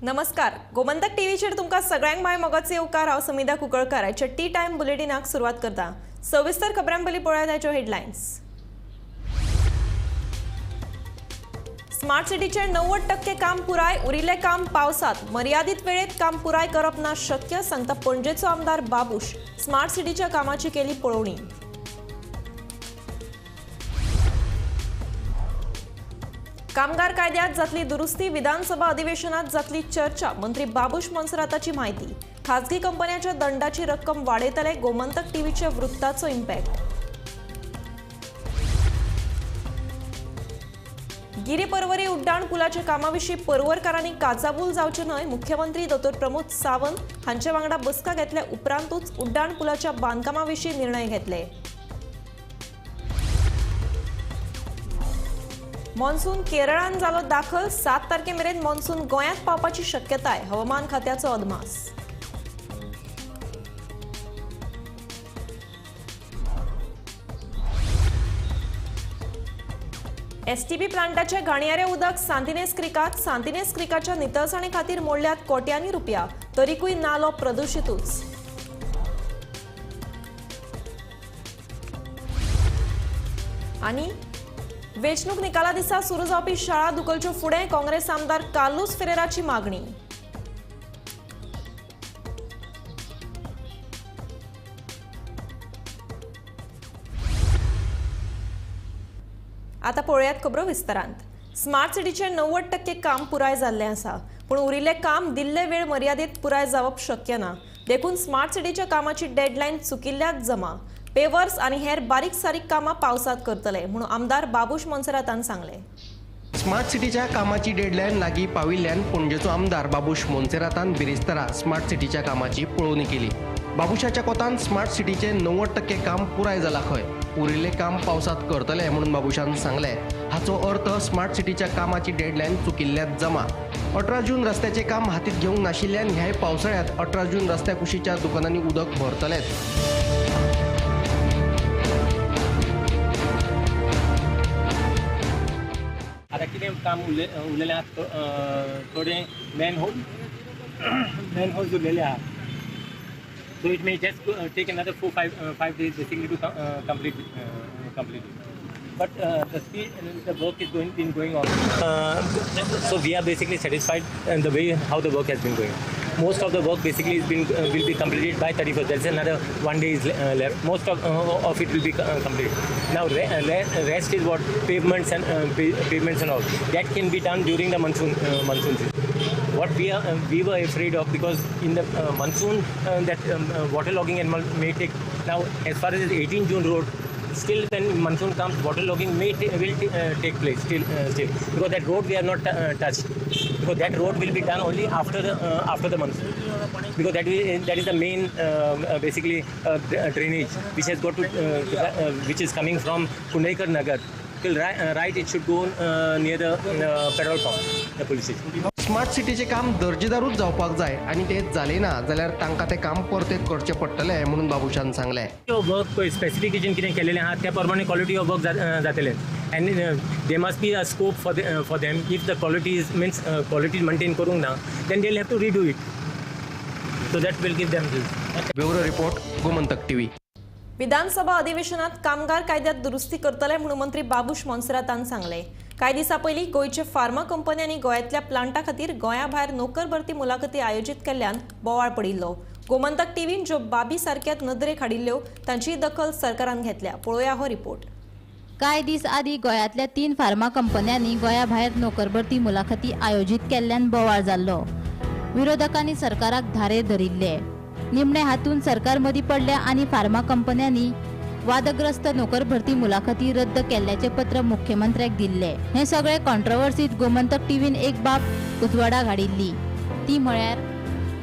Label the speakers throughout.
Speaker 1: नमस्कार, गोमंतक टीव्हीचेर तुमकां सगळ्यांक माय मोगाचो येवकार. हांव समिधा कुंकळकार. आयच्या टी टायम बुलेटिनाक सुरवात करता. सविस्तर खबरां पयलीं पळयात आयच्यो हेडलायन्स. स्मार्ट सिटीचें 90% काम पुराय, उरिल्लें काम पावसात. मर्यादीत वेळेत काम पुराय करप ना शक्य, सांगता पणजेचो आमदार बाबूश. स्मार्ट सिटीच्या कामाची केली पळोवणी. कामगार कायद्यात जातली दुरुस्ती, विधानसभा अधिवेशनात जातली चर्चा, मंत्री बाबूश मोन्सेराताची माहिती. खाजगी कंपन्यांच्या दंडाची रक्कम वाडयतले, गोमंतक टीव्हीच्या वृत्ताचो इम्पॅक्ट. गिरी पर्वरी उड्डाण पुलाच्या कामाविशीं पर्वरकारांनी काचाबूल जावचें न्हय, मुख्यमंत्री दोतोर प्रमोद सावंत हांचे वांगडा बसका घेतल्या उपरांतूच उड्डाण पुलाच्या बांदकामा विशीं निर्णय घेतले. मॉन्सून केरळान जालो दाखल, 7 तारखे मेरेन मॉन्सून गोंयांत पावपाची शक्यताय, हवामान खात्याचो अदमास. एसटीपी प्लांटाचे घाणयारे उदक सांतिनेस क्रिकात, सांतिनेस क्रिकाच्या नितळसाणे खातीर मोडल्यात कोट्यांनी रुपया, तरीकूय नालो प्रदुशितूच. आनी वेंचणूक निकाला दिसा सुरू जावपी शाळा धुकलच्यो फुडें, काँग्रेस आमदार कार्लुस फेरेराची मागणी. आता पळोवयात खबरो विस्तारांत. स्मार्ट सिटीचें 90% काम पुराय जाल्लें आसा, पूण उरिल्लें काम दिल्ले वेळ मर्यादेत पुराय जावप शक्य ना. देखून स्मार्ट सिटीच्या कामाची डेडलायन चुकिल्ल्याक जमा. पेवर्स आनी हेर बारीक सारीक कामां पावसात करतले म्हणून आमदार बाबूश मोन्सेरातान सांगलें.
Speaker 2: स्मार्ट सिटीच्या कामाची डेडलायन लागीं पाविल्ल्यान पणजेचो आमदार बाबूश मोन्सेरातान बिरेस्तारा स्मार्ट सिटीच्या कामाची पळोवणी केली. बाबूशाच्या कोतान स्मार्ट सिटीचें 90% काम पुराय जालां खंय, उरिल्लें काम पावसात करतले म्हणून बाबूशान सांगलें. हाचो अर्थ स्मार्ट सिटीच्या कामाची डेडलायन चुकिल्ल्यात जमा. 18 जून रस्त्याचें काम हातीत घेवंक नाशिल्ल्यान ह्याय पावसाळ्यांत 18 जून रस्त्या कुशीच्या दुकानांनी उदक भरतलेच.
Speaker 3: आता कितें काम उरलेलें आहा, थोडे मॅन होल्स उरलेले आहा. So it may just take another 4-5 days basically to complete it. But the speed and the work is been going on. So we are basically satisfied in the way how the work has been going. Most of the work basically is been will be completed by 31st. There's another 1 day is left. Most of it will be completed. Now rest is what pavements and pavements and all that can be done during the monsoon season. What we were afraid of, because in the monsoon that waterlogging and may take. Now as far as 18 June road, still when monsoon comes, waterlogging will take place still because that road we have not touched, because that road will be done only after the monsoon, because that is the main basically drainage which has got to which is coming from Kundekar Nagar till right it should go near the petrol pump, the police station.
Speaker 2: Smart सिटीचें काम दर्जेदारूच जावपाक जाय आनी तें जालें ना जाल्यार तांकां तें काम परतें करचें पडटलें म्हणून बाबूशान सांगलें.
Speaker 3: वर्क स्पेसिफिकेशन कितें केलेलें आहा त्या प्रमाणे क्वॉलिटी ऑफ वर्क जातलें and there must be a scope for them. If the quality is means quality maintain करूंक ना then they will have to redo it, so that will give them this.
Speaker 2: Bureau report, Gomantak TV.
Speaker 1: विधानसभा अधिवेशनात कामगार कायद्यात दुरुस्ती करतले म्हणून मंत्री बाबूश मोन्सेरातान सांगले. कांय दिसां पयलीं गोंयचे फार्मा कंपन्यांनी गोंयांतल्या प्लांटा खातीर गोंया भायर नोकर भरती मुलाखती आयोजीत केल्ल्यान बोवाळ पडिल्लो. गोमंतक टीव्हीन ज्यो बाबी सारक्यात नदरेक हाडिल्ल्यो तांची दखल सरकारान घेतल्या. पळोवया हो रिपोर्ट.
Speaker 4: कांय दीस आदीं गोंयांतल्या 3 फार्मा कंपन्यांनी गोंया भायर नोकर भरती मुलाखती आयोजीत केल्ल्यान बोवाळ जाल्लो. विरोधकांनी सरकाराक धारेर धरिल्ले. निमणे हातून सरकार मदीं पडल्या आनी फार्मा कंपन्यांनी वादग्रस्त नोकर भरती मुलाखती रद्द केल्ल्याचें पत्र मुख्यमंत्र्याक दिल्लें. हें सगळें कॉन्ट्रोवर्सीत गोमंतक टीव्हीन एक बाब उजवाडाक हाडिल्ली, ती म्हळ्यार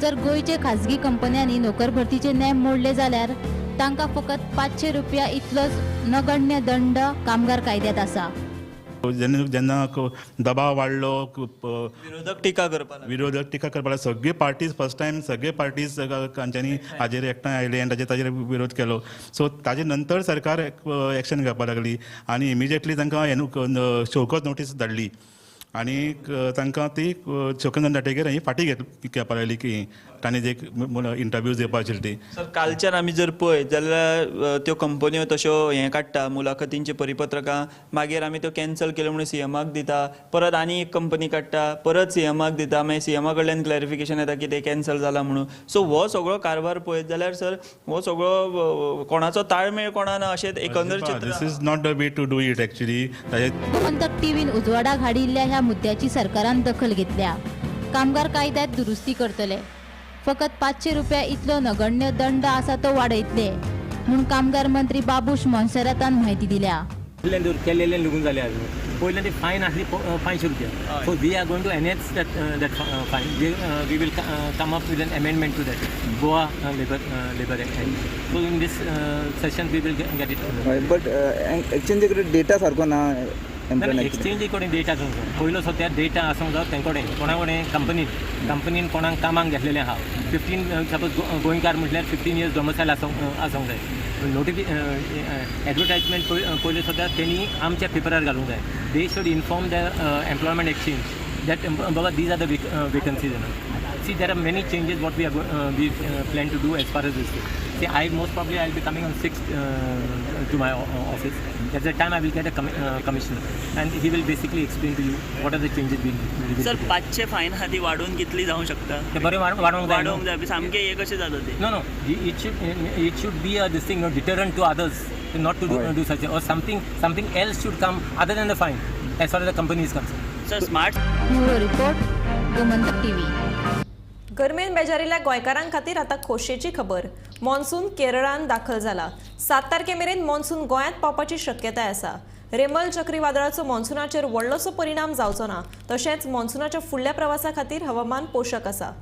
Speaker 4: जर गोंयचे खाजगी कंपन्यांनी नोकर भरतीचे नेम मोडले जाल्यार तांकां फकत 500 रुपया इतलोच नगण्य दंड कामगार कायद्यात आसा.
Speaker 5: जेन्ना जेन्ना दबाव वाडलो,
Speaker 6: विरोधक टिका करपाक,
Speaker 5: विरोधक टिका करपाक सगळे पार्टीज फर्स्ट टायम सगळे पार्टीज तांच्यांनी हाजेर एकठांय आयले आनी ताजेर विरोध केलो. सो ताजे नंतर सरकार एक्शन घेवपाक लागली आनी इमिजिएटली तांकां हें शोकॉज नोटीस धाडली आनी तांकां ती शोकॉज धाडटकीर ही फाटीं घेवपाक लागली की तांणी जे इंटरव्यूज दिवपाक आशिल्ली ती.
Speaker 6: सर, कालच्यान आमी जर पळयत जाल्यार त्यो कंपन्यो तश्यो हें काडटा मुलाखतींची परिपत्रकां, मागीर आमी त्यो कॅन्सल केल्यो म्हणून सीएमाक दिता, परत आनी एक कंपनी काडटा, परत सीएमाक दिता, मागीर सीएमा कडल्यान क्लॅरिफिकेशन येता की ते कॅन्सल जाला म्हणून. सो हो सगळो कारभार पळयत जाल्यार सर हो सगळो कोणाचो ताळमेळ कोणा ना अशें एकंदर चित्र.
Speaker 5: This is not the way to do it actually.
Speaker 4: Gomantak टीव्हीन उजवाडाक हाडिल्ल्या ह्या मुद्द्याची सरकारान दखल घेतल्या. कामगार कायद्यात दुरुस्ती करतले, फकत 500 रुपया इतलो नगण्य दंड आसा तो वाडयतले म्हूण कामगार मंत्री बाबूश मोन्सेरातान म्हायती दिल्या.
Speaker 3: केल्लेले लुगून जाले पयलें ती फायन आसली 500 रुपया. So we are going to enhance that fine. We will come up with an amendment to that Goa labour act. So in this session we will get it.
Speaker 7: But एक्सचेंजी कडेन डेटा सारको ना.
Speaker 3: एक्सचेंजी कडेन data आसूंक जाय. पयलो सद्या data आसूंक जाय तें कडेन, कोणा कडेन कंपनीन कोणाक कामाक घेतलेलें आहा. 15 सपोज गोंयकार म्हटल्यार 15 इयर्स डोमसायल आसूंक जाय. एडवर्टायजमेंट पयलें सद्या तेणी आमच्या पेपरार घालूंक जाय. They should inform the employment exchange that बाबा these are the vacancies. See, there are many changes what we are we plan to do as far as this. See, I most probably I will be coming on 6th to my office. At that time I will get a commissioner and he will basically explain to you what are the changes we will.
Speaker 6: Sir, 500 fine हा ती वाडोवन कितली जावंक शकता?
Speaker 3: ते बरें वाडोवंक जाय.
Speaker 6: वाडोवंक जाय सामकें हें कशें जाता तें?
Speaker 3: No, no, it should be a this thing, no, deterrent to others not to do such or something else should come other than the fine as far as the company is concerned.
Speaker 6: Sir, smart
Speaker 4: bureau report, Gomantak TV.
Speaker 1: गरमेन बेजारिल्ल्या गोंयकारां खातीर आतां खोशयेची खबर. Monsoon केरळान दाखल जाला. 7 तारखे मेरेन मॉन्सून गोंयांत पावपाची शक्यताय आसा. रेमल चक्रीवादळाचो मॉन्सूनाचेर व्हडलोसो परिणाम जावचो ना. तशेंच मॉन्सूनाच्या फुडल्या प्रवासा खातीर हवामान पोशक आसा.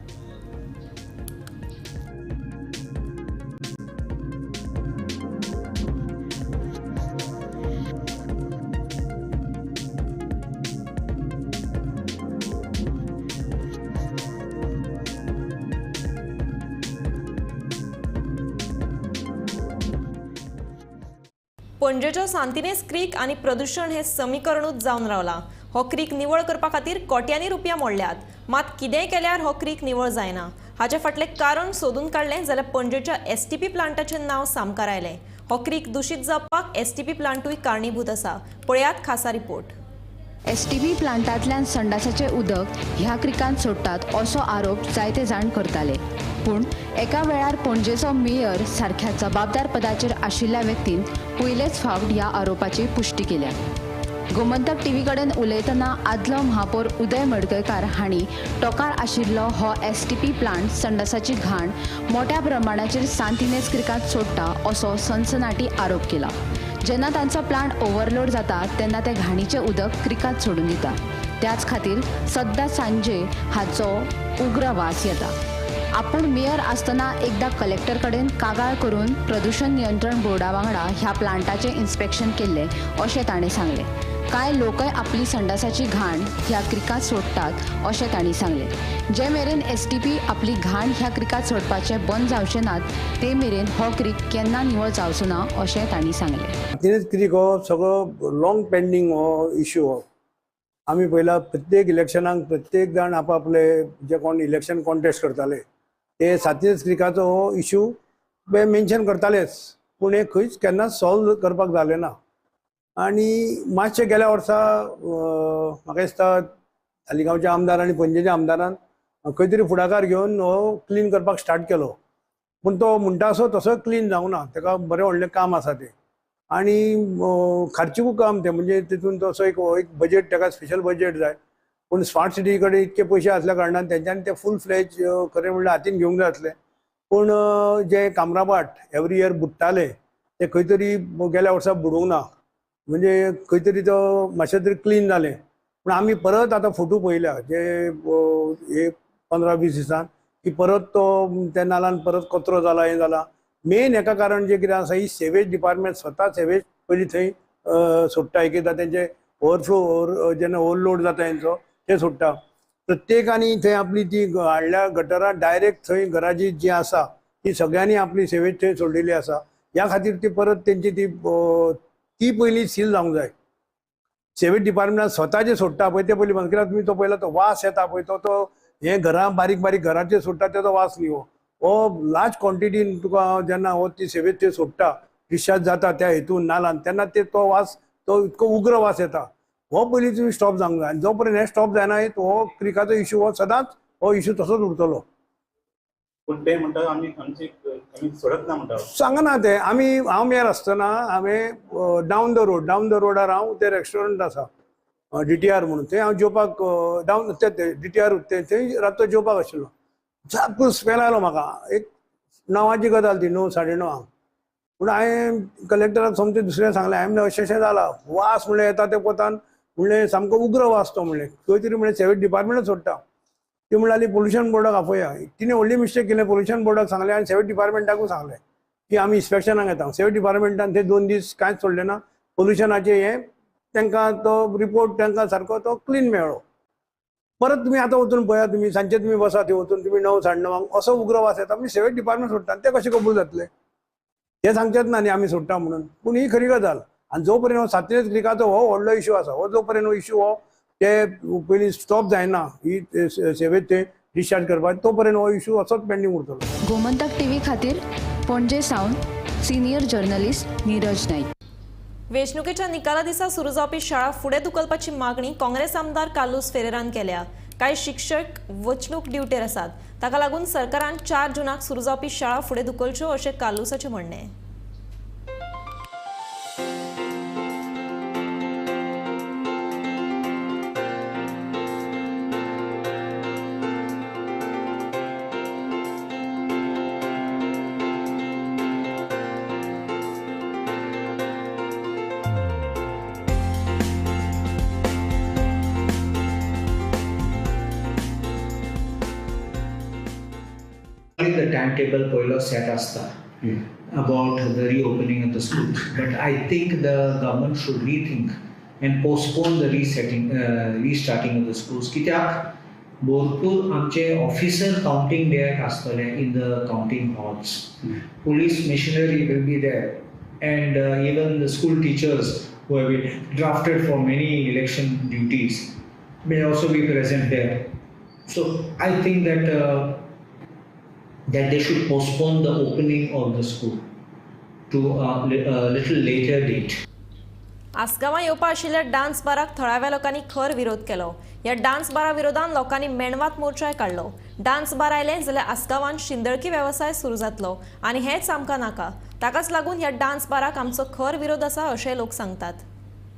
Speaker 1: पणजेच्या सांतिनेस क्रीक आनी प्रदूशण हे समीकरणूच जावन रावला. हो क्रीक निवळ करपा खातीर कोट्यांनी रुपया मोडल्यात, मात कितेंय केल्यार हो क्रीक निवळ जायना. हाचे फाटलें कारण सोदून काडलें जाल्यार पणजेच्या एसटीपी प्लांटाचें नांव सामकार आयलें. हो क्रीक दुशीत जावपाक एसटीपी प्लांटूय कारणीभूत आसा. पळयात खासा रिपोर्ट.
Speaker 8: एसटीपी प्लांटांतल्यान संडासाचें उदक ह्या क्रिकांत सोडटात असो आरोप जायते जाण करताले. पूण एका वेळार पणजेचो मेयर सारख्या जबाबदार पदाचेर आशिल्ल्या व्यक्तीन पयलेच फावट ह्या आरोपाची पुश्टी केल्या. गोमंतक टीव्ही कडेन उलयतना आदलो महापौर उदय मडकयकार हांणी टोकार आशिल्लो हो एसटीपी प्लांट संडासाची घाण मोठ्या प्रमाणाचेर सांतिनेज क्रिकांत सोडटा असो सनसनाटी आरोप केला. जेन्ना तांचो प्लांट ओव्हरलोड जाता तेन्ना ते घाणीचें उदक क्रिकांत सोडून दिता. त्याच खातीर सद्दां सांजे हाचो उग्र वास येता. आपूण मेयर आसतना एकदा कलेक्टर कडेन कागाळ करून प्रदूषण नियंत्रण बोर्डा वांगडा ह्या प्लांटाचें इन्स्पेक्शन केल्लें अशें ताणें सांगलें. कांय लोकय आपली संडासाची घाण ह्या क्रिकांत सोडटात अशें तांणी सांगलें. जे मेरेन एसटीपी आपली घाण ह्या क्रिकांत सोडपाचें बंद जावचें नात ते मेरेन हो क्रीक केन्ना निवळ जावचो ना अशें तांणी सांगलें.
Speaker 9: सांतिनेज क्रीक हो सगळो लॉंग पेंडींग हो इश्यू हो. आमी पयला प्रत्येक इलेक्शनाक प्रत्येक जाण आपआपले जे कोण इलेक्शन कॉन्टेस्ट करताले ते सांतिनेज क्रिकाचो हो इश्यू मेन्शन करतालेच, पूण हे खंयच केन्नाच सॉल्व करपाक जालें ना. आनी मातशें गेल्या वर्सा म्हाका दिसता तालिगांवच्या आमदार आनी पणजेच्या आमदारान खंय तरी फुडाकार घेवन हो क्लीन करपाक स्टार्ट केलो, पूण तो म्हणटा असो तसो क्लीन जावंक ना. ताका बरें व्हडलें काम आसा तें आनी खर्चिकूय काम तें, म्हणजे तितून तसो एक बजेट ताका स्पेशल बजेट जाय. पूण स्मार्ट सिटी कडेन इतके पयशे आसल्या कारणान तेंच्यांनी ते फूल फ्लॅज खरें म्हणल्यार हातीन घेवंक जाय आसलें. पूण जे कामराभाट एवरी इयर बुडटाले ते खंय तरी गेल्या वर्सा बुडूंक ना, म्हणजे खंय तरी तो मातशें तरी क्लीन जालें. पूण आमी परत आतां फोटो पळयल्या जे एक 15-20 दिसान की परत तो त्या नालान परत कचरो जाला हें जाला. मेन हेका कारण जें कितें आसा ही सेवेज डिपार्टमेंट स्वता सेवेज पयलीं थंय सोडटा. एक एकदां तेंचे ओवरफ्लो ओवर जेन्ना ओवरलोड जाता हेंचो ते सोडटा. प्रत्येकानी थंय आपली ती हाडल्या गटरां डायरेक्ट थंय घराची जी आसा ती सगळ्यांनी आपली सेवेज थंय सोडलेली आसा. ह्या खातीर ती परत तेंची ती ती पयलीं सील जावंक जाय. सेवेज डिपार्टमेंटान स्वता जे सोडटा पळय ते पयलीं बंद कित्याक तुमी तो पळयला तो वास येता पळय तो तो हे घरां बारीक बारीक घराचेर सोडटा तेजो वास न्ही हो हो लार्ज क्वॉन्टिटीन तुका जेन्ना हो ती सेवेज थंय सोडटा डिस्चार्ज जाता त्या हेतून नालान तेन्ना ते तो वास तो इतको उग्र वास येता. हो पयलीं तुमी स्टॉप जावंक जाय आनी जो पर्यंत हें स्टॉप जायना हो क्रिकाचो इशू हो सदांच हो इशू तसोच उरतलो.
Speaker 5: पूण ते म्हणटा आमी आमची आमी सोडत ना म्हणटा
Speaker 9: सांगना ते आमी हांव मेयर आसतना हांवें डावन the road रोडार हांव ते रेस्टॉरंट आसा DTR म्हणून थंय हांव जेवपाक डावन ते DTR ते थंय रातचो जेवपाक आशिल्लो. सामको स्मेल आयलो म्हाका. एक 9ची गजाल ती 9 साडे 9 पूण हांवें कलेक्टराक सोमतें दुसऱ्यान सांगलें हांवें म्हणलें अशें अशें जालां वास म्हणलें येता ते पोतान म्हणलें सामको उग्र वास तो म्हणलें खंय तरी म्हणलें सेवेज डिपार्टमेंटच सोडटा. ती म्हणली पोल्युशन बोर्डाक आपोवया. तिणें व्हडली मिस्टेक केली पोल्युशन बोर्डाक सांगलें आनी सेवेज डिपार्टमेंटाकूय सांगलें की आमी इन्स्पेक्शनाक येता. सेवेज डिपार्टमेंटान ते 2 दीस कांयच सोडलें ना. पोल्युशनाचें हें तांकां तो रिपोर्ट तांकां सारको तो क्लीन मेळ्ळो. परत तुमी आतां वचून पळया तुमी सांजचे तुमी बसा थंय वचून तुमी 9 साडे 9 असो उग्र वास येता. आमी सेवेज डिपार्टमेंट सोडटा ते कशें कबूल जातले ते सांगचेच ना न्ही आमी सोडटा म्हणून. पूण ही खरी गजाल. आनी जो पर्यंत सातनेज क्रिकाचो हो व्हडलो इशू आसा हो जो पर्यंत इशू हो ते पयलीं स्टॉप जायना ही सेवेज ते डिस्चार्ज करपाक तो पर्यंत हो इशू असोच पेंडींग उरतलो.
Speaker 8: गोमंतक टीव्ही खातीर पणजे सावन सिनियर जर्नलिस्ट नीरज नाईक.
Speaker 1: वेंचणुकेच्या निकाला दिसा सुरू जावपी शाळा फुडें धुकलपाची मागणी काँग्रेस आमदार कार्लूस फेरेरान केल्या. कांय शिक्षक वचणूक ड्युटेर आसात ताका लागून सरकारान 4 जूनाक सुरू जावपी शाळा फुडें धुकलच्यो अशें कार्लूसाचें म्हणणें.
Speaker 10: The timetable पयलो set asta about the reopening of the schools, but I think the government should rethink and postpone the restarting of the schools. कित्याक भरपूर आमचे ऑफिसर काउंटिंग डेक आसतले in the counting halls, police machinery will be there and even the school teachers who have been drafted for many election duties may also be present there. So I think that that they should postpone the opening of the school to a little later date.
Speaker 1: आसगांवां येवपा आशिल्ल्या dance बाराक थळाव्या लोकांनी खर विरोध केलो. ह्या dance बारा विरोधान लोकांनी मेणवात मोर्चाय काडलो. डान्स बार आयले जाल्यार आसगांवान शिंदळकी वेवसाय सुरू जातलो आनी हेंच आमकां नाका. ताकाच लागून ह्या डान्स बाराक आमचो खर विरोध आसा अशें लोक सांगतात.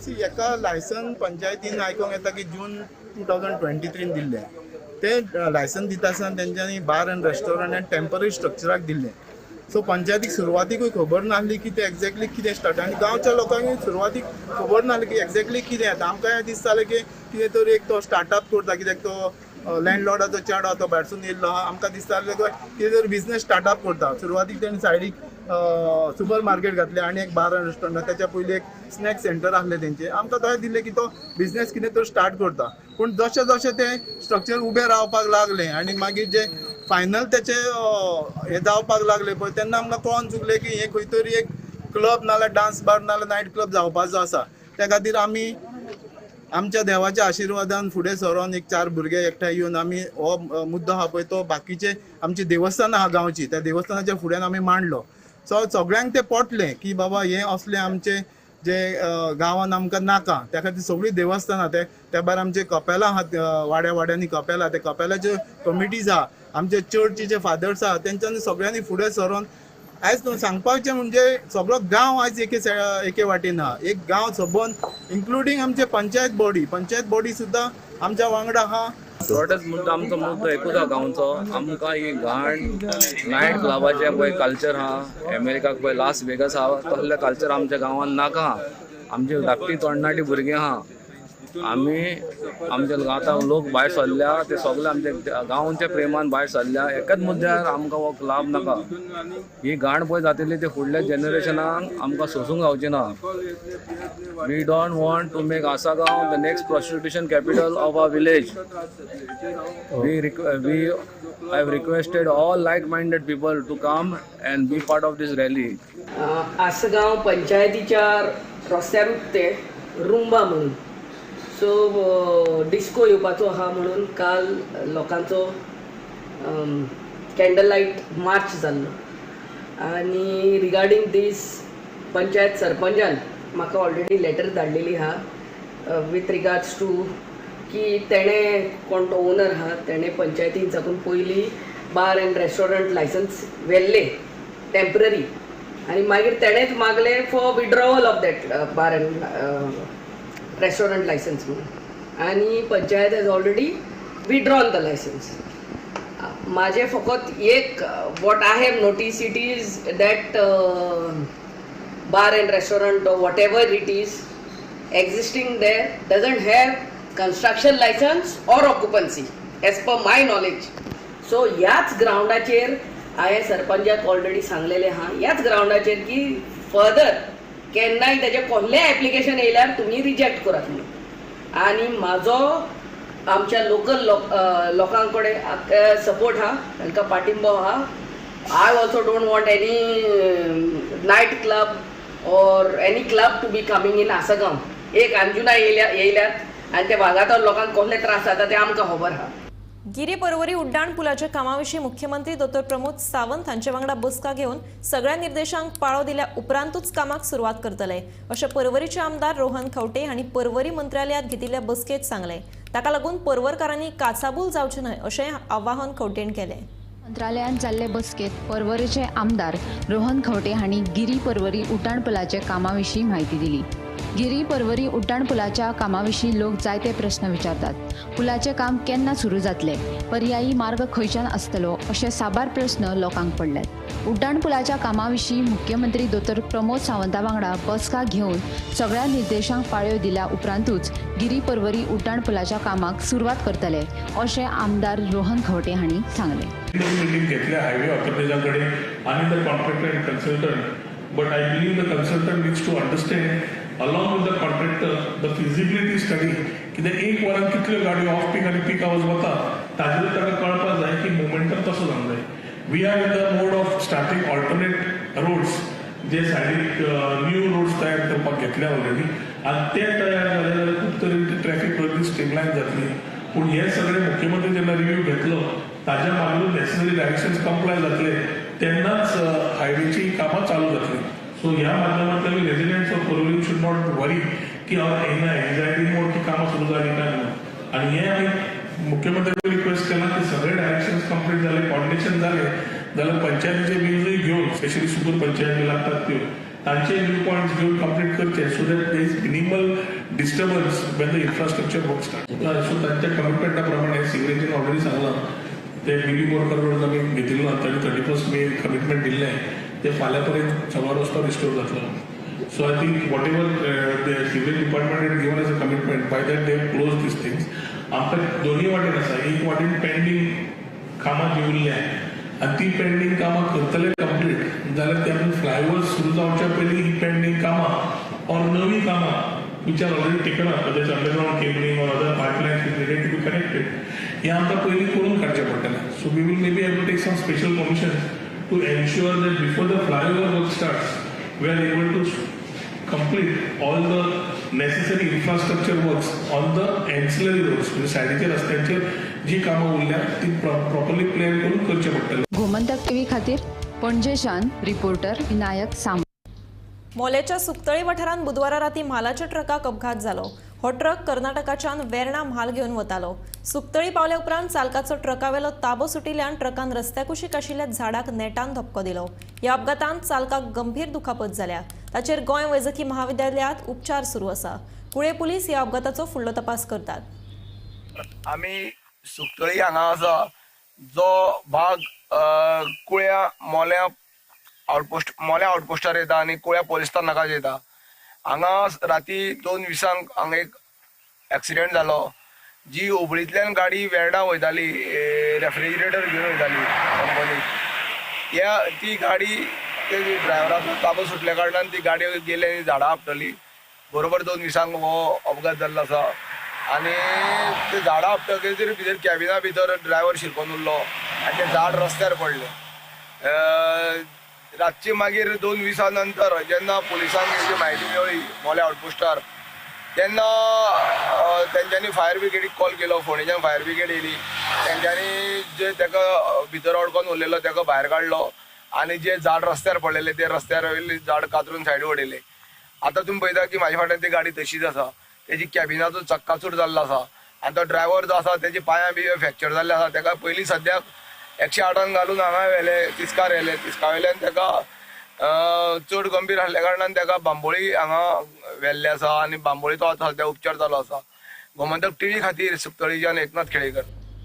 Speaker 11: एका लायसन पंचायतीन आयकोंक येता की जून 2023 दिल्लें ते लायसन दिता आसतना तेंच्यांनी bar and restaurant and temporary स्ट्रक्चराक दिल्लें. सो पंचायतीक सुरवातीकूय खबर नासली की ते एक्झॅक्टली कितें स्टार्ट आनी गांवच्या लोकांकूय सुरवातीक खबर नासली की एक्झॅक्टली कितें येता. आमकां दिसतालें की कितें तरी एक तो स्टार्टअप करता कित्याक तो लँडलॉर्डाचो चेडो तो भायरसून येयल्लो आहा. आमकां दिसतालें कितें तरी बिजनेस स्टार्टअप करता. सुरवातीक तेणें सायडीक सुपर मार्केट घातलें आनी एक बार एंड रेस्टॉरंट, त्याच्या पयलीं एक स्नॅक सेंटर आसलें तेंचें. आमकां तशें दिसलें की तो बिजनेस कितें तरी स्टार्ट करता. पूण जशें जशें तें स्ट्रक्चर उबें रावपाक लागलें आनी मागीर जे फायनल तेचें हें जावपाक लागलें पळय तेन्ना आमकां कळोन चुकलें की हें खंय तरी एक क्लब नाल्यार डान्स बार नाल्यार नायट क्लब जावपाचो आसा. त्या खातीर आमी आमच्या देवाच्या आशिर्वादान फुडें सरोन एक 4 भुरगे एकठांय येवन आमी हो मुद्दो आहा पळय तो बाकीचे आमची देवस्थानां आहा गांवची त्या देवस्थानाच्या फुड्यान आमी मांडलो. सो सगळ्यांक तें पटलें की बाबा हें असलें आमचें जे गांवान आमकां नाका. त्या खातीर सगळीं देवस्थानां ते त्या भायर आमचे कपेलां आहा वाड्या वाड्यांनी कपेलां, ते कपेलाच्यो कमिटीज आहा, आमचे चर्चीचे फादर्स आहा, तेंच्यांनी सगळ्यांनी फुडें सरोन आयज सांगपाचें म्हणजे सगळो गांव आयज एके एके वाटेन आहा. एक गांव सबंद इन्क्लुडींग आमचे पंचायत बॉडी, पंचायत बॉडी सुद्दां आमच्या वांगडा आहा.
Speaker 12: थोडोच मुद्दो आमचो मुद्दो एकूच आहा गांवचो. आमकां ही घाण नायट क्लबाचें पळय कल्चर आहा, अमेरिकाक पळय लास वेगस आहा, तसलें कल्चर आमच्या गांवांत नाका. आमची धाकटी तरणाटी भुरगीं आहा, आमी आमच्या आतां लोक भायर सरल्या ते सगळे आमचे गांवच्या प्रेमान भायर सरल्या. एकाच मुद्द्यार आमकां हो क्लब नाका. ही घाण पळय जातली ते फुडल्या जनरेशनाक आमकां सोसूंक जावची ना. We don't want to make Assagao the next prostitution capital of our village. We have requested all like minded people to come and be part of this rally.
Speaker 13: Assagao पंचायतीच्या रस्त्यारूच ते रुंबा म्हणून सो डिस्को येवपाचो आहा म्हणून काल लोकांचो candle light मार्च जाल्लो आनी रिगार्डींग दीस पंचायत सरपंचान म्हाका ऑलरेडी लेटर धाडलेली आहा विथ रिगार्ड्स टू की तेणें कोण तो ओनर आहा तेणें पंचायतीन साकून पयलीं बार एंड रेस्टॉरंट लायसन्स व्हेल्ले टेम्पररी आनी मागीर तेणेंच मागलें for withdrawal of that bar and restaurant license म्हणून आनी panchayat has already withdrawn the license. माझे फकत एक what I have notice it is that bar and restaurant or whatever it is existing there doesn't have construction license or occupancy as per my knowledge. So ह्याच ग्रावंडाचेर हांवें सरपंचाक already सांगलेलें आहा, ह्याच ग्रावंडाचेर की फर्दर केन्नाय तेजें कसलेंय एप्लिकेशन येयल्यार तुमी रिजेक्ट करात म्हणून. आनी म्हाजो आमच्या लोकल लोकां कडेन सपोर्ट आहा, तांकां पाठिंबो आहा. I also don't want any night club or any club to be coming in Assagao. एक अंजुना येयल्या येयल्यात आनी ते वागातोर लोकांक कसले त्रास जाता ते आमकां खबर आहा.
Speaker 1: गिरी पर्वरी उड्डाण पुलाच्या कामाविशीं मुख्यमंत्री दोतोर प्रमोद सावंत हांचे वांगडा बसका घेवन सगळ्या निर्देशांक पाळो दिल्या उपरांतूच कामाक सुरवात करतले अशें पर्वरीचे आमदार रोहन खंवटे हांणी पर्वरी मंत्रालयात घेतिल्ल्या बसकेत सांगलें. ताका लागून पर्वरकारांनी काचाबूल जावचें न्हय अशें आवाहन खंवटेन केलें.
Speaker 8: मंत्रालयांत जाल्ले बसकेत पर्वरेचे आमदार रोहन खंवटे हांणी गिरी पर्वरी उड्डाण पुलाच्या कामा विशीं म्हायती दिली. गिरी पर्वरी उड्डाण पुलाच्या कामा विशीं लोक जायते प्रस्न विचारतात. पुलाचें काम केन्ना सुरू जातलें, पर्यायी मार्ग खंयच्यान आसतलो अशे साबार प्रस्न लोकांक पडल्यात. उड्डाण पुलाच्या कामा विशीं मुख्यमंत्री दोतोर प्रमोद सावंता वांगडा बसका घेवन सगळ्या निर्देशांक पाळयो दिल्या उपरांतूच गिरी पर्वरी उड्डाण पुलाच्या कामाक सुरवात करतले अशें आमदार रोहन खंवटे हांणी सांगलें.
Speaker 14: मिटींग घेतल्या हायवे ऑथॉरिटीजा कडेन आनी the contractor and consultant, but I believe the consultant needs to understand along with the contractor the feasibility study कित्याक एक वरान कितल्यो गाडयो ऑफ पीक आनी पीक आवर्स वता ताजेर ताका कळपाक जाय की मोमेंटम कसो जावंक जाय. We are in the mode of starting alternate roads जे सायडीक न्यू रोड्स तयार करपाक घेतल्या ऑलरेडी आनी ते तयार जाले जाल्यार खूब तरेन ट्रॅफीक गर्दी स्ट्रीमलायन जातली. पूण हे सगळे मुख्यमंत्री जेन्ना रिव्यू घेतलो ताज्या मागीर नेसेसरी डायरेक्शन्स कंप्लाय जातले तेन्नाच हायवेची कामां चालू जातली. सो ह्या माध्यमांतल्यान residents of Porvorim should not worry की हांव एन्जायटी मोड की कामां सुरू जालीं काय म्हणून. आनी हें आमी मुख्यमंत्र्याक रिक्वेस्ट केलां की सगळे डायरेक्शन्स कंप्लीट जाले, कॉर्डिनेशन जालें जाल्यार पंचायतीचे व्यूजूय घेवन स्पेशली सुकूर पंचायत बी लागतात त्यो तांचे व्यू पॉयंट्स घेवन कंप्लीट करचे so that there is minimal disturbance when the infrastructure work start. So तांच्या कमिटमेंटा प्रमाणे सिवरेजीन ऑलरेडी सांगलां ते बिली बोरकर रोड आमी घेतिल्लो ताणी 31 मे कमिटमेंट दिल्लें ते फाल्यां पर्यंत सगळो रस्तो रिस्टोर जातलो. So I think whatever the sewerage department had given as a commitment by that they close these things. आमकां दोनूय वाटेन आसा, एक वाटेन पेंडींग कामां जी उरल्या आनी ती पेंडींग कामां करतले कंप्लीट जाल्यार ते आमी फ्लायओवर सुरू जावच्या पयलीं ही पेंडींग कामां ऑर नवीं कामां which are already taken up, whether it's underground cabling or other pipelines which needed to be connected, हे आमकां पयलीं करून काडचें पडटलें. So we will maybe have to take some special permission to ensure that before the flyover work starts we are able to complete all the necessary infrastructure works on the ancillary roads, म्हणजे सायडीच्या रस्त्यांचेर जी कामां उरल्या ती properly plan करून करचें पडटलें.
Speaker 8: Gomantak TV खातीर पणजेच्यान रिपोर्टर विनायक सामंत.
Speaker 1: मोल्याच्या सुकतळी वाठारांत बुधवारा राती म्हालाच्या ट्रकाक अपघात जालो. हो ट्रक कर्नाटकाच्यान वेर्णा म्हाल घेवन वतालो. सुकतळी पावल्या उपरांत चालकाचो ट्रकावेलो ताबो सुटिल्ल्यान ट्रकान रस्त्या कुशीक आशिल्ल्या झाडाक नेटान धपको दिलो. ह्या अपघातांत चालकाक गंभीर दुखापत जाल्या. ताचेर गोंय वैजकी महाविद्यालयांत उपचार सुरू आसा. कुळे पुलीस ह्या अपघाताचो फुडलो तपास करतात.
Speaker 15: आमी सुकतळी हांगा आसा जो भाग कुळ्या मोल्या आउटपोस्ट मोल्या आउटपोस्टार येता आनी कुळ्या पोलीस स्थानकाचेर येता. हांगा राती 2:20 हांगा एक एक्सिडेंट जालो. जी हुबळींतल्यान गाडी वेर्णा वयताली, रेफ्रिजरेटर घेवन वयताली कंपनीक, ह्या ती गाडी ते ड्रायव्हराचो ताबो सुटल्या कारणान ती गाडी गेली आनी झाडां आपटली. बरोबर 2 दिसांक हो अपघात जाल्लो आसा आनी ते झाडां आपटकीर भितर कॅबिना भितर ड्रायव्हर शिरकोन उरलो आनी तें झाड रस्त्यार पडलें. रातची मागीर 2 दिसां नंतर जेन्ना पुलिसांक हेजी म्हायती मेळ्ळी मोल्या आउटपोस्टार, तेन्ना तेंच्यांनी फायर ब्रिगेडीक कॉल केलो. फोंडेच्यान फायर ब्रिगेड येयली, तेंच्यांनी जे तेका भितर अडकोन उरलेलो तेका भायर काडलो आनी जे झाड रस्त्यार पडलेले ते रस्त्यार वयले झाड कातरून सायडी उडयले. आतां तुमी पळयता की म्हाज्या फाटल्यान ती गाडी तशीच आसा, तेजी कॅबिनाचो चक्काचूर जाल्लो आसा आनी तो ड्रायव्हर जो आसा तेजे पांयां बी फ्रॅक्चर जाल्ले आसा. तेका पयलीं सद्याक 108 घालून हांगा व्हेले, तिस्कार व्हेले. तिस्का वयल्यान तेका चड गंभीर आसल्या कारणान तेका बांबोळी हांगा व्हेल्ले आसा आनी बांबोळी तो आतां सद्या उपचार चालू आसा. गोमंतक टीव्ही खातीर सुकतळीच्यान एकनाथ खेळेकर.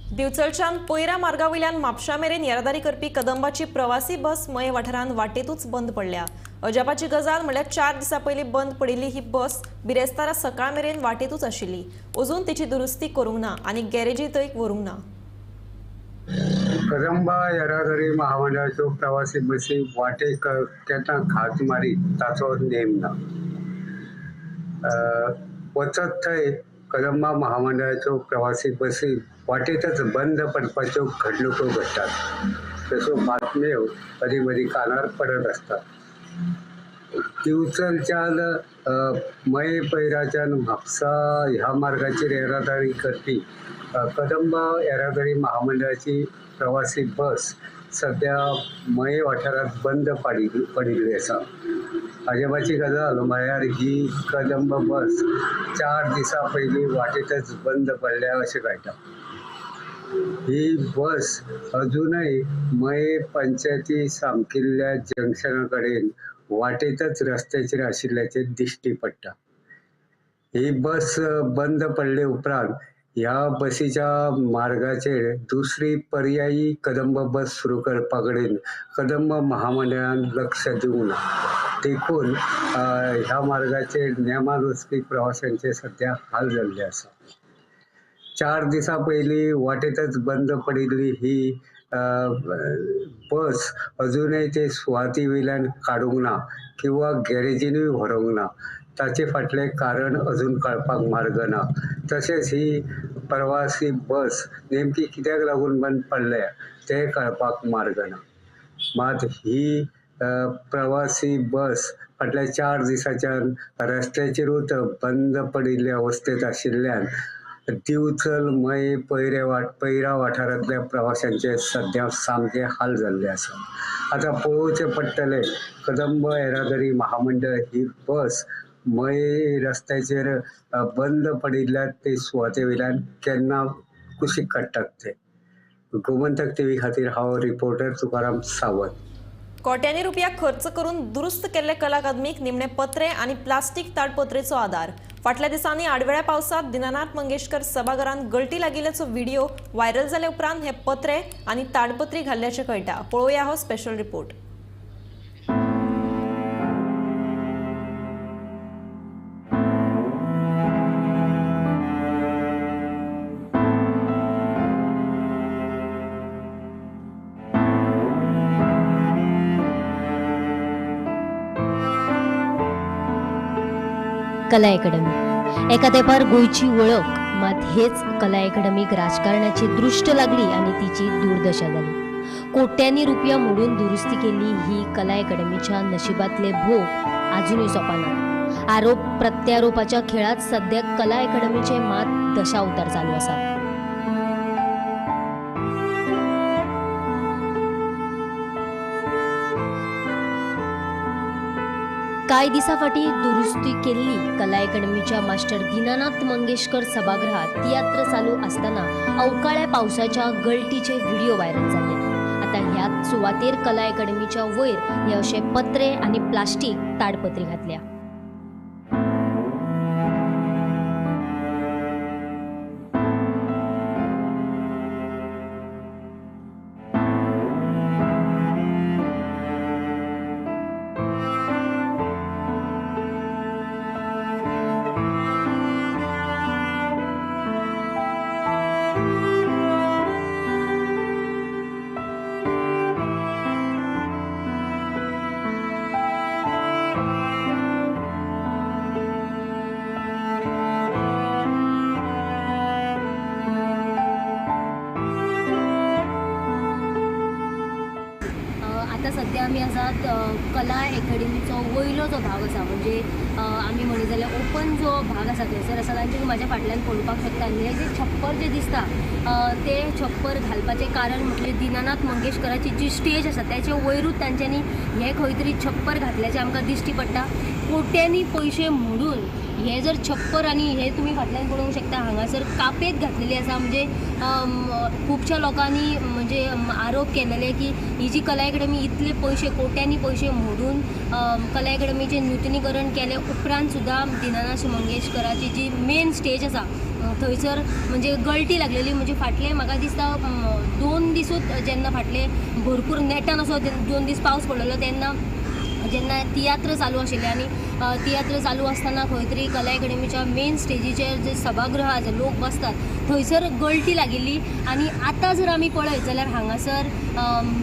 Speaker 1: दिवचलच्यान पयरा मार्गा वयल्यान म्हापशा मेरेन येरादारी करपी कदंबाची प्रवासी बस मये वाठारांत वाटेतूच बंद पडल्या. अजापाची गजाल म्हणल्यार 4 दिसां पयलीं बंद पडिल्ली ही बस बिरेस्तारा सकाळ मेरेन वाटेतूच आशिल्ली. अजून तिची दुरुस्ती करूंक ना आनी गॅरेजींतय व्हरूंक ना.
Speaker 16: कदंबा येरादारी महामंडळाच्यो प्रवासी बसी वाटेक केन्ना घात मारीत ताचो नेम ना. वचत थंय कदंबा महामंडळाच्यो प्रवासी बसी वाटेतच बंद पडपाच्यो घडणुको घडटात, तश्यो बातम्यो अदी मदीं कानार पडत आसतात. दिवचलच्यान मये पैराच्यान म्हापसा ह्या मार्गाचेर येरादारी करपी कदंबा येरादारी महामंडळाची प्रवासी बस सद्या मये वाठारांत बंद पडिल्ली आसा. अजापाची गजाल म्हळ्यार ही कदंब बस 4 दिसां पयलीं वाटेतच बंद पडल्या अशें कळटा. ही बस अजुनय मये पंचायती सामकिल्ल्या जंक्शना कडेन वाटेतच रस्त्याचेर आशिल्ल्याचें दिश्टी पडटा. ही बस बंद पडले उपरांत ह्या बसीच्या मार्गाचेर दुसरी पर्यायी कदंब बस सुरू करपा कडेन कदंब महामंडळान लक्ष दिवंक ना, देखून ह्या मार्गाचेर नेमान वचपी प्रवाशांचे सद्या हाल जाल्ले आसा. 4 दिसां पयलीं वाटेतच बंद पडिल्ली ही बस अजुनय ते सुवाती वयल्यान काडूंक ना किंवा गॅरेजीनूय व्हरूंक ना. ताचे फाटलें कारण अजून कळपाक मार्ग ना. तशेंच ही प्रवासी बस नेमकी कित्याक लागून बंद पडल्या तें कळपाक मार्ग ना. मात ही प्रवासी बस फाटल्या 4 दिसांच्यान रस्त्याचेरूच बंद पडिल्ले अवस्थेंत आशिल्ल्यान दिवचल मये पैरा वाठारांतल्या प्रवाशांचे सद्या सामके हाल जाल्ले आसा. आतां पळोवचें पडटलें कदंब येरादारी महामंडळ ही बस मये रस्त्याचेर बंद पडिल्ल्या ते सुवाते वयल्यान केन्ना कुशीक काडटात ते. गोमंतक टीव्ही खातीर हांव रिपोर्टर तुकाराम सावंत.
Speaker 1: कोट्यांनी रुपया खर्च करून दुरुस्त केल्ले कला अकादमीक निमणे पत्रे आनी प्लास्टीक ताडपत्रेचो आदार. फाटल्या दिसांनी आडवेळ्या पावसांत दीनानाथ मंगेशकर सभाघरांत गळटी लागिल्ल्याचो व्हिडिओ व्हायरल जाले उपरांत हे पत्रे आनी ताडपत्री घाल्ल्याचें कळटा. पळोवया हो स्पेशल रिपोर्ट.
Speaker 17: कला अकॅडमी एका तेंपार गोंयची वळख, मात हेच कला अकॅडमीक राजकारणाची दृश्ट लागली आनी तिची दुर्दशा जाली. कोट्यांनी रुपया मोडून दुरुस्ती केल्ली ही कला अकॅडमीच्या नशिबांतले भोग आजुनूय सोंपना. आरोप प्रत्यारोपाच्या खेळांत सद्या कला अकॅडमीचे मात दशावतार चालू आसात. कांय दिसां फाटीं दुरुस्ती केल्ली कला अकॅडमीच्या मास्टर दीनानाथ मंगेशकर सभागृहात तियात्र चालू आसतना अवकाळ्या पावसाच्या गळटीचे व्हिडिओ व्हायरल जाले. आतां ह्याच सुवातेर कला अकॅडमीच्या वयर हे अशे पत्रे आनी प्लास्टीक ताडपत्री घातल्या. सद्या आमी आसात कला एकेडमीचो वयलो जो भाग आसा, म्हणजे आमी म्हणीत जाल्यार ओपन जो भाग आसा थंयसर आसा. आनी तुमी म्हाज्या फाटल्यान पळोवपाक शकता हें जें छप्पर जें दिसता तें छप्पर घालपाचें कारण म्हटल्यार दिनानाथ मंगेशकराची जी स्टेज आसा त्याचे वयरूच तांच्यांनी हें खंय तरी छप्पर घातल्याचें आमकां दिश्टी पडटा. कोट्यांनी पयशे मोडून हें जर छप्पर आनी हें तुमी फाटल्यान पळोवंक शकता हांगासर कापेत घातलेली आसा. म्हणजे खुबश्या लोकांनी म्हणजे आरोप केलेले की ही जी कला अकॅडमी इतले पयशे कोट्यांनी पयशे मोडून कला अकॅडमीचें नुतनीकरण केले उपरांत सुद्दां दिनानाथ मंगेशकराची जी मेन स्टेज आसा थंयसर म्हणजे गळटी लागलेली. म्हणजे फाटले म्हाका दिसता 2 दिसूच जेन्ना फाटले भरपूर नेटान असो 2 दीस पावस पडलेलो तेन्ना जेन्ना तियात्र चालू आशिल्ले आनी तियात्र चालू आसतना खंय तरी कला अकॅडमीच्या मेन स्टेजीचेर जे सभागृह जे लोक बसतात थंयसर गळटी लागिल्ली. आनी आतां जर आमी पळयत जाल्यार हांगासर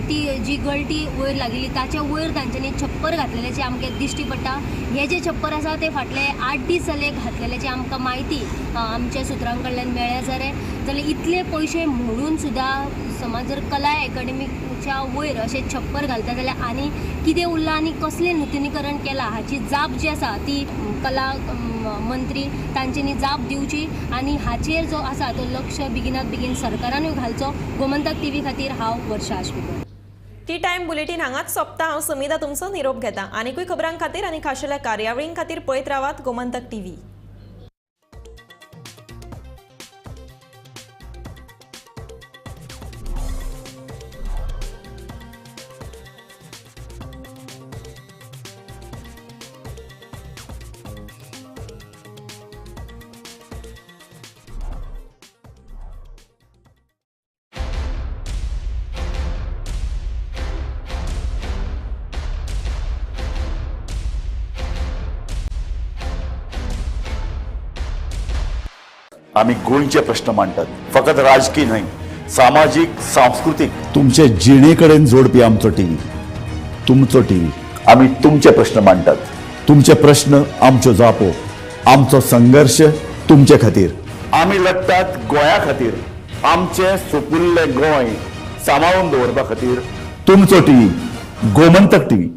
Speaker 17: ती जी गळटी वयर लागिल्ली ताच्या वयर तांच्यांनी छप्पर घातलेल्याचें आमकां दिश्टी पडटा. हें जें छप्पर आसा तें फाटले 8 दीस जाले घातलेल्याची आमकां म्हायती आमच्या सुत्रां कडल्यान मेळ्ळ्या. जाल्यार इतले पयशे मोडून सुद्दां समज जर कला अकॅडमीच्या वयर अशें छप्पर घालता जाल्यार आनी कितें उरलां आनी कसलें नुतनीकरण केलां हाची जाप जी आसा ती कला मंत्री तांच्यांनी जाप दिवची आनी हाचेर जो आसा तो लक्ष बेगिनात बेगीन सरकारानूय घालचो. गोमंतक टीव्ही खातीर हांव वर्षा आश्वेकर.
Speaker 1: टी टायम बुलेटीन हांगाच सोंपता. हांव समिता तुमचो निरोप घेता. आनीकूय खबरां खातीर आनी खाशेल्या कार्यावळीं खातीर पळयत रावात गोमंतक टीव्ही.
Speaker 18: आमी गोंयचे प्रश्न मांडटात, फकत राजकीय न्हय, सामाजीक, सांस्कृतीक, तुमचे जिणे कडेन जोडपी आमचो टीव्ही, तुमचो टीव्ही. आमी तुमचे प्रश्न मांडटात, तुमचे प्रश्न आमच्यो जापो, आमचो संघर्श तुमचे खातीर. आमी लढटात गोंया खातीर, आमचें सुपुल्लें गोंय सांबाळून दवरपा खातीर. तुमचो टीव्ही, गोमंतक टीव्ही.